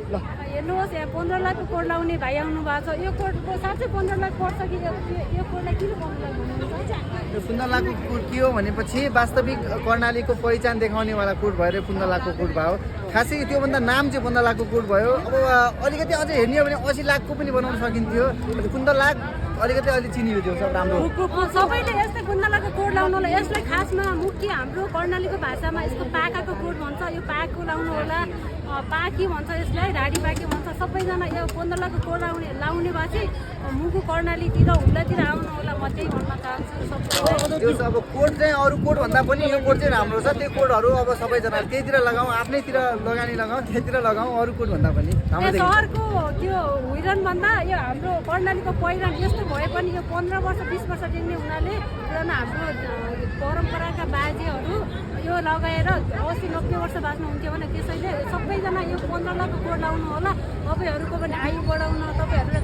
ल हेर्नुहोस् यहाँ 15 लाखको कोड लाउने भाइ आउनु भएको छ। यो कोडको साँच्चै 15 लाख पर्छ कि यो कोडलाई किन 15 लाख भन्नुहुन्छ? यो 15 लाखको कोड के हो भनेपछि वास्तविक कर्णालीको पहिचान देखाउनेवाला कोड भएर 15 लाखको कोड भयो। खासै त्योभन्दा नाम चाहिँ 15 लाखको कोड भयो। अब अलिकति अझै हेर्ने हो भने 80 लाखको पनि बनाउन सकिन्थ्यो। 15 लाख अलिकति अलि चिनियो त्यो सब राम्रो। सबैले यस्तै 15 लाखको कोड लाउनुलाई यसलाई खासमा मुख्य हाम्रो कर्णालीको भाषामा यसको पाकाको कोड भन्छ। यो पाको लाउनु होला, पाकी भन्छ यसलाई, राडी पाकी भन्छ। सबैजना यो 15 लाखको कोड लाउने भए चाहिँ मुगु कर्णालीतिर हुम्लातिर आउनु होला, म त्यही भन्न चाहन्छु। त्यो अब कोड चाहिँ अरू कोड भन्दा पनि यो कोड चाहिँ राम्रो छ। त्यो कोडहरू अब सबैजना त्यहीतिर लगाउँ, आफ्नैतिर लगानी लगाउँ, त्यहीतिर लगाउँ अरू कोड भन्दा पनि। सहरको त्यो हुइरन भन्दा यो हाम्रो कर्णालीको पहिरन यस्तो भए पनि यो 15 वर्ष 20 वर्ष टिक्ने हुनाले पुरानो हाम्रो परम्पराका बाजेहरू यो लगाएर 80-90 वर्ष बाँच्नुहुन्थ्यो भने त्यसैले सबैजना यो 15 लाखको कोड लाउनु होला। तपाईँहरूको पनि आयु बढाउन, तपाईँहरूले